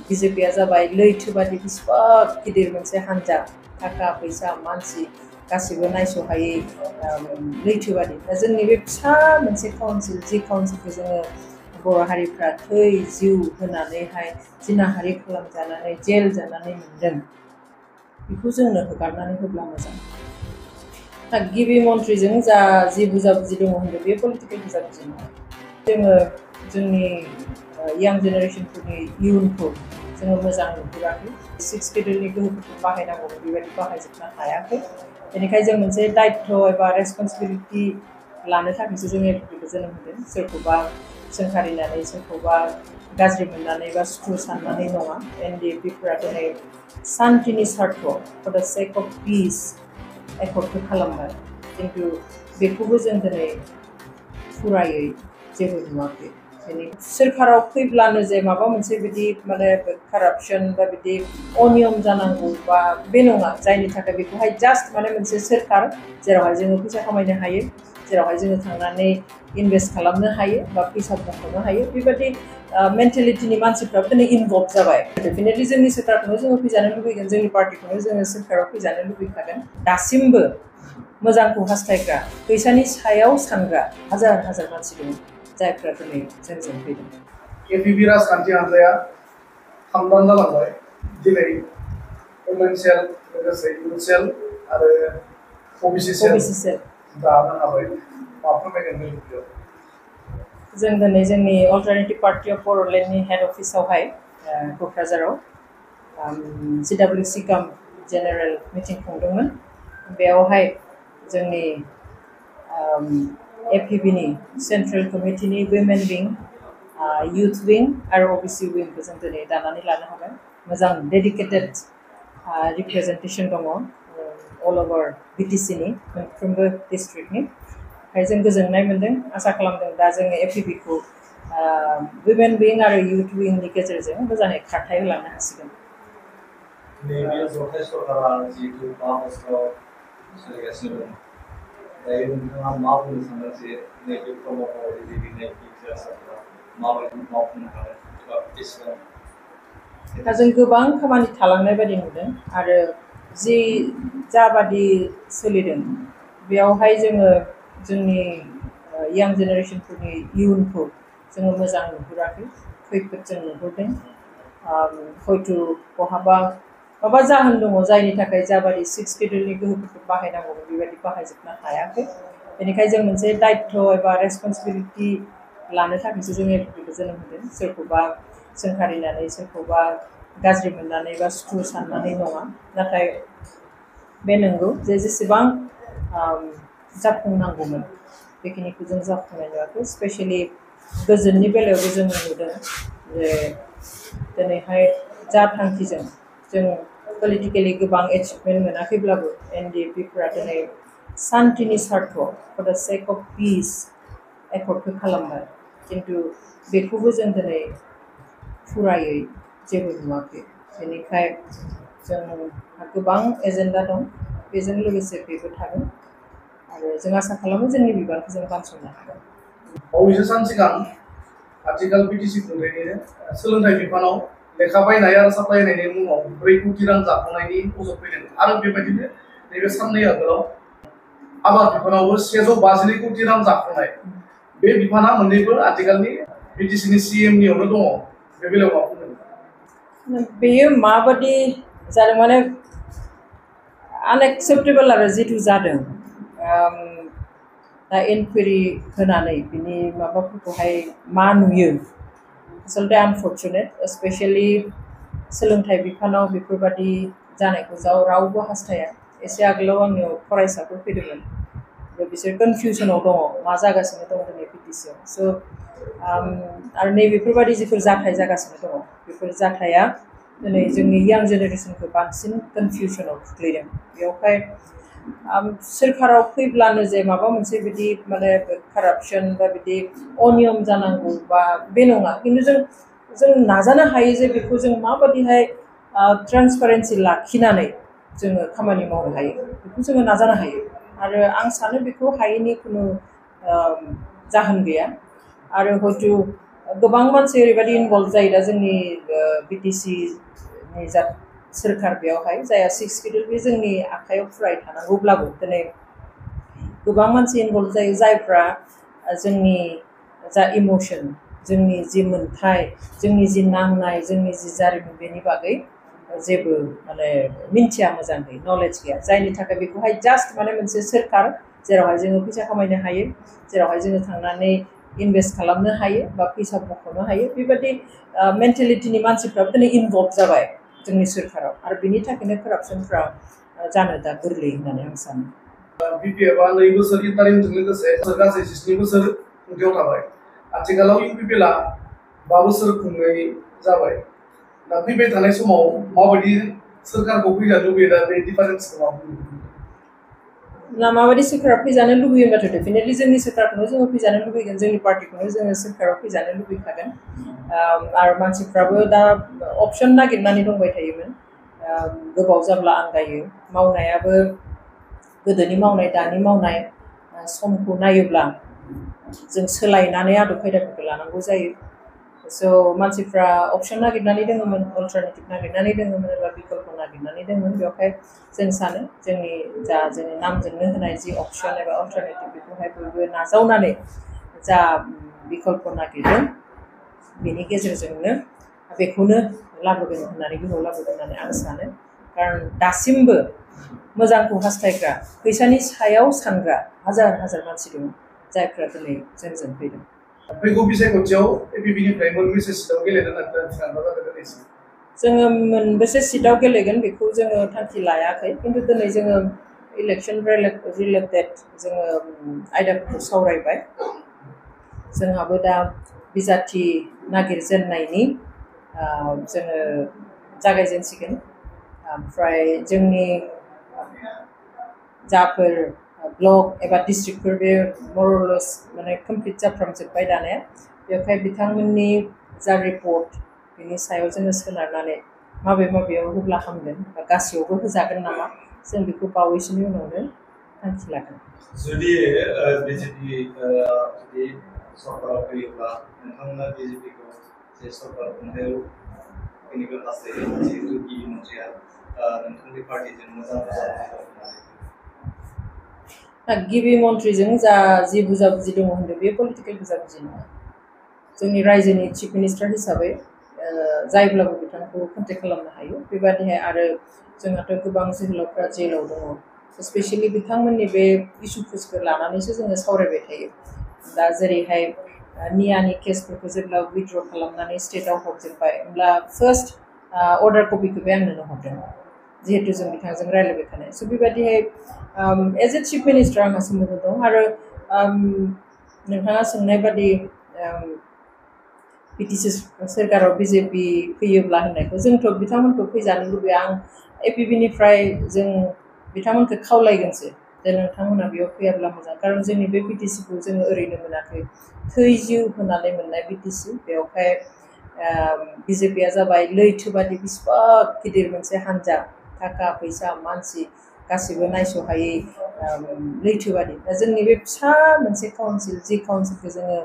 बिजेपिया जाबाय लैथोबादि बिसिबा गिदिर मोनसे हान्जा थाखा फैसा मानसि गासिबो नायस'हायै लैथोबादि दा जोंनि बे फिसा मोनसे काउन्सिल जि काउन्सिलखौ जोङो बर' हारिफ्रा थै जिउ होनानैहाय जिनाहारि खालामजानानै जेल जानानै मोनदों बेखौ जोंनो हगारनानै होब्ला मोजां दा गिबि मन्थ्रिजों जा जि बुजाबुजि दङ होनदों बे पलिटिकेल बुजाबुजि नङा जोङो जोंनि यां जेनेरेसनफोरनि इयुनखौ जोङो मोजां नुहुराखै सिक्स शेड्युलनि गोहोफोरखौ बाहायनांगौ बेबायदि बाहायजोबनो हायाखै बेनिखायनो जों मोनसे दायित्व एबा रेसपन्सिबिलिटि लानो थाखायसो जों एपिखौ जोनोम होदों सोरखौबा सोंखारिनानै सोरखौबा गाज्रि मोननानै बा सुथुर साननानै नङा एनडिएपिफोरा दिनै सान्तिनि सार्थ फर द सेक अफ पिस एकर्डखौ खालामबाय खिन्थु बेखौबो जों दिनै फुरायै जेबो नुवाखै दिनै सोरखाराव फैब्लानो जे माबा मोनसे बिदि माने कारापसन बा बिदि अनियम जानांगौ बा बे नङा जायनि थाखाय बेखौहाय जास्ट माने मोनसे सोरखार जेरावहाय जोङो फैसा खामायनो हायो जेरावहाय जोङो थांनानै इनभेस्ट खालामनो हायो बा फैसा बख'नो हायो बेबायदि मेन्टेलिटिनि मानसिफ्राबो दिनै इनभल्भ जाबाय डेफिनेटलि जोंनि सोरखारखौनो जोङो फैजानो लुबैगोन जोंनि पार्टिखौनो जोङो सोरखाराव फैजानो लुबैखागोन दासिमबो मोजांखौ हास्थायग्रा फैसानि सायाव सानग्रा हाजार हाजार मानसि दङ जायफ्रा दिनै जोंजों फैदों एपिपि राजखान्थि हान्जाया खामदान जालांबाय दिनै वमेन सेल लोगोसे इउथ सेल आरो ओबिसि सेल दानो हाबाय मा फोरमायगोन बे भिडिअ जों दिनै जोंनि अल्टारनेटिभ पार्टि अफ बर'लेण्डनि हेड अफिसावहाय क'क्राझाराव CWC गाम जेनेरेल मिटिं खुंदोंमोन बेयावहाय जोंनि एपिबिनि सेन्ट्रेल कमिटिनि वुमेन विं इउथ विं आरो ओबिसि विंखौ जों दिनै दानानै लानो हाबाय मोजां डेडिकेटेड रिप्रेजेन्टेसन दङ अल अभार बिटिसिनि मोनफ्रोमबो डिस्ट्रिक्टनि ओमफ्राय जों गोजोननाय मोन्दों आसा खालामदों दा जोङो एपिबिखौ वुमेन विं आरो इउथ विंनि गेजेरजों मोजाङै खारथाय होलांनो हासिगोन नैबे जथाय सरकारा जिहेतु 5 बोसोराव सोलिगासिनो दं दायो नोंथाङा मा बुंनो सानो जे नैबे प्रम'टर बिजेपिनि सरकारा माबायदि मावफुंनो हागोन एबा बेसेबां दा जों गोबां खामानि थालांनाय बायदि नुदों आरो जि जाबादि सोलिदों बेयावहाय जोङो जोंनि यां जेनेरेसनफोरनि इयुनखौ जोङो मोजां नुहुराखै खैफोद जों नुहुरदों हयथ' बहाबा माबा जाहोन दङ जायनि थाखाय जाबादि सिक्स शेड्युलनि गोहोफोरखौ बाहायनांगौ बेबायदि बाहायजोबनो हायाखै बेनिखायनो जों मोनसे दायित्व एबा रेसपन्सिबिलिटि लानो थाखायसो जों एपिखौ जोनोम होदों सोरखौबा सोंखारिनानै सोरखौबा गाज्रि मोननानै बा सुथुर साननानै नङा नाथाय बे नंगौ जे जेसेबां जाफुंनांगौमोन बेखिनिखौ जों जाफुंनाय नुवाखै स्पेसियेलि गोजोननि बेलायावबो जों नुदों जे दिनैहाय जा थांखिजों जों पलिटिकेलि गोबां एचिभमेन्ट मोनाखैब्लाबो एनडिएपिफोरा दिनै सान्तिनि सार्थ फर द सेक अफ पिस एकर्डखौ खालामबाय खिन्थु बेखौबो जों दिनै फुरायै जेबो नुवाखै बेनिखायनो जोंहा गोबां एजेन्डा दं बेजों लोगोसे बेबो थागोन आरो जों आसा खालामो जोंनि बिबानखौ जों बानस'नो हागोन बावैसो सान सिगां आथिखाल बिटिसि खुंथायनि सोलोंथाइ बिफानाव लेखा बायनाय आरो साप्लाय होनायनि मुङाव 4 कोटि रां जाख'नायनि अजद फैदों आरो बेबायदिनो नैबे साननै आगोलाव आबाद बिफानावबो 152 कोटि रां जाख'नाय बे बिफाना मोननैबो आथिखालनि बिटिसिनि सिएमनियावनो दङ बे बेलायाव मा बुंगोन बेयो माबादि जादों माने आनएक्सेप्टेबल आरो जिथु जादों दा इनकुवेरि होनानै बिनि माबाफोरखौहाय मा नुयो आसलथे आनफर्चुनेट स्पेसियेलि सोलोंथाइ बिफानाव बेफोरबादि जानायखौ रावबो हास्थाया एसे आगोलाव आंनियाव फरायसाफोर फैदोंमोन बिसोर कनफिउसनाव दङ मा जागासिनो दं दिनै बिटिसिआव स' आरो नैबेफोरबादि जिफोर जाथाय जागासिनो दङ बेफोर जाथाया दिनै जोंनि यां जेनेरेसनखौ बांसिन कनफिउसनाव खोख्लैदों बेयावहाय सोरखाराव फैब्लानो जे माबा मोनसे बिदि माने कारापसन बा बिदि अनियम जानांगौ बा बे नङा खिन्थु जों नाजानो हायो जे बेखौ जों माबादिहाय ट्रान्सपारेन्सि लाखिनानै जोङो खामानि मावनो हायो बेखौ जोङो नाजानो हायो आरो आं सानो बेखौ हायैनि खुनु जाहोन गैया आरो हयथ' गोबां मानसि ओरैबायदि इनभल्भ जायो दा जोंनि बिटिसि नि जा सोरखार बेयावहाय जायहा 6 शेड्यूल बे जोंनि आखायाव फुराय थानांगौब्लाबो दिनै गोबां मानसि इनभल्भ जायो जायफ्रा जोंनि जा इमोशन जोंनि जि मोन्थाय जोंनि जि नांनाय जोंनि जि जारिमिन बेनि बागै जेबो माने मिन्थिया मोजाङै नलेज गैया जायनि थाखाय बेखौहाय जास्ट माने मोनसे सोरखार जेरावहाय जोङो फैसा खामायनो हायो जेरावहाय जोङो थांनानै इनभेस्ट खालामनो हायो बा फैसा बख'नो हायो बेबायदि मेन्टेलिटिनि मानसिफ्राबो दिनै इनभल्भ जाबाय जोंनि सोरखाराव आरो बिनि थाखायनो कारापसनफ्रा जानो दा गोरलै होननानै आं सानो बिपिएफआ 2 बोसोर इन्टारिमजों लोगोसे गासै 12 बोसोर खुंथायाव थाबाय आथिखालाव इउपिपिएलआ 5 बोसोर खुंनाय जाबाय दा फैबाय थानाय समाव माबायदि सोरखारखौ फैजानो लुबैयो दा बे डिफारेन्सखौ मा बुंनो ना माबायदि सोरखारा फैजानो लुबैयो होनबाथ' डेफिनेटलि जोंनि सोरखारखौनो जोङो फैजानो लुबैगोन जोंनि पार्टिखौनो जोङो सोरखाराव फैजानो लुबैखागोन आरो मानसिफ्राबो दा अपसन नागिरनानै दंबाय थायोमोन गोबाव जाब्ला आंगायो मावनायाबो गोदोनि मावनाय दानि मावनाय समखौ नायोब्ला जों सोलायनानै आदब खायदाफोरखौ लानांगौ जायो स' मानसिफ्रा अपसन नागिरनानै दङमोन अल्टारनेटिभ नागिरनानै दङमोन एबा बिकल्प नागिरनानै दङमोन बेवहाय जों सानो जोंनि जा जोंनि नामजोंनो होनाय जि अपसन एबा अल्टारनेटिभ बेखौहाय बयबो नाजावनानै जा बिकल्प नागिरदों बेनि गेजेरजोंनो बेखौनो लाबोगोन होननानै गोहोआव लाबोगोन होननानै आं सानो खारन दासिमबो मोजांखौ हास्थायग्रा फैसानि सायाव सानग्रा हाजार हाजार मानसि दङ जायफ्रा दिनै जोंजों फैदों फैगौ बिसायख'थियाव एपिपिनिफ्राय मोनबेसे सिटआव गेलेनो होननानै थिरांथा जादों दिनैसिम जोङो मोनबेसे सिटआव गेलेगोन बेखौ जोङो थांखि लायाखै खिन्थु दिनै जोङो इलेक्सन रिलेटेड जोङो आयदाफोरखौ सावरायबाय जोंहाबो दा बिजाथि नागिरजेननायनि जोङो जागायजेनसिगोन ओमफ्राय जोंनि जाफोर ब्लक एबा डिस्ट्रिक्टफोर बे मरलेस माने कमप्लिट जाफ्रामजोब्बाय दानिया बेवहाय बिथांमोननि जा रिपर्ट बेनि सायाव जोङो सोनारनानै माबेयाव होब्ला हामगोन बा गासैयावबो होजागोन नामा जों बेखौ बावैसोनि उनावनो थांखि लागोन जुदि बिजेपि जुदि सरकाराव फैयोब्ला नोंथांमोना बिजेपिखौ जे सरकार खुंथायाव फैनो हास्थायो जिहेतु गिबि मन्थ्रिया नोंथांनि पार्टिजों मोजां गिबि मन्थ्रिजों जा जि बुजाबुजि दङ होनदों बेयो पलिटिकेल बुजाबुजि नङा जोंनि रायजोनि चिफ मिनिस्टार हिसाबै जायब्लाबो बिथांखौ कन्टेक्ट खालामनो हायो बेबादिहाय आरो जोंहाथ' गोबां जोहोलावफ्रा जेलाव दङ स्पेसियेलि बिथांमोननि बे इस्युफोरखौ लानानैसो जोङो सावरायबाय थायो दा जेरैहाय नियानि केसफोरखौ जेब्ला उइथड्र खालामनानै स्टेटआव हरजोब्बाय होमब्ला फार्स्ट अर्डार कपिखौ बे आंनो हरदों जिहेतु जों बिथांजों रायज्लायबाय थानाय स' बेबायदिहाय एज ए चिफ मिनिस्टार आंहा सोमोन्दो दं आरो नोंथाङा सोंनाय बादि बिटिसि सोरखाराव बिजेपि फैयोब्ला होननायखौ जोंथ' बिथांमोनखौ फैजानो लुबैया आं एपिपिनिफ्राय जों बिथांमोनखौ खावलायगोनसो जे नोंथांमोना बेयाव फैयाब्ला मोजां खारन जोंनि बे बिटिसिखौ जोङो ओरैनो मोनाखै थै जिउ होनानै मोननाय बिटिसि बेवहाय बिजेपिया जाबाय लैथोबादि बिसिबा गिदिर मोनसे हान्जा थाखा फैसा मानसि गासिबो नायस'हायै लैथोबादि दा जोंनि बे फिसा मोनसे काउन्सिल जि काउन्सिलखौ जोङो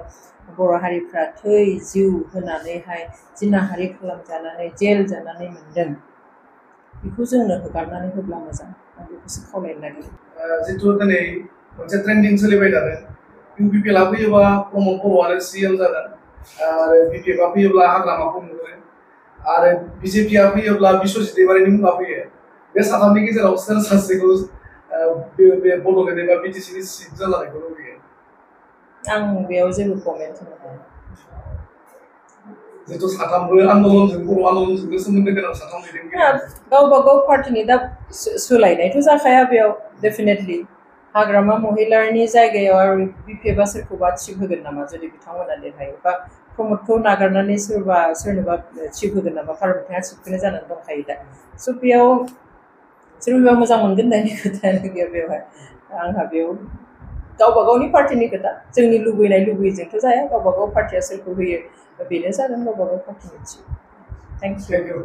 बर' हारिफ्रा थै जिउ होनानैहाय जिनाहारि खालामजानानै जेल जानानै मोनदों बेखौ जोंनो हगारनानै होब्ला मोजां आं बेखौसो खावलायनो नागिरो जिथु दिनै मोनसे ट्रेन्डिं सोलिबाय थादों इउपिपिएलआ फैयोबा प्रमद बर'आनो सिएम जागोन आरो बिपिएफआ फैयोब्ला हाग्रामाखौ नुगोन आरो बिजेपिआ फैयोब्ला बिश्वजित दैमारिनि मुङा फैयो बे साथामनि गेजेराव सोर सासेखौ बे बड'लेण्ड एबा बिटिसिनि सिट जानायखौ लुबैयो आं बेयाव जेबो कमेन्ट होनो हाया जिथु साथामबो आन्दलनजों बर' आन्दलनजोंबो सोमोन्दो गोनां साथाम दैदेनगिरि गावबा गाव पार्टिनि दा सोलायनायथ' जाखाया बेयाव डेफिनेटलि हाग्रामा महिलारिनि जायगायाव आरो बिपिएफआ सोरखौबा थिप होगोन नामा जुदि बिथांमोना देरहायो बा प्रमदखौ नागारनानै सोरनोबा थिप होगोन नामा खारन बिथाङा थिपखौनो जानानै दंखायो दा स' बेयाव सोरबा मोजां मोनगोन होननायनि खोथायानो गैया बेवहाय आंहा बेयाव गावबा गावनि पार्टिनि खोथा जोंनि लुबैनायजोंथ' जाया गावबा गाव पार्टिया सोरखौ होयो बेनो जागोन गावबा गाव पार्टिनि थिप थेंक इउ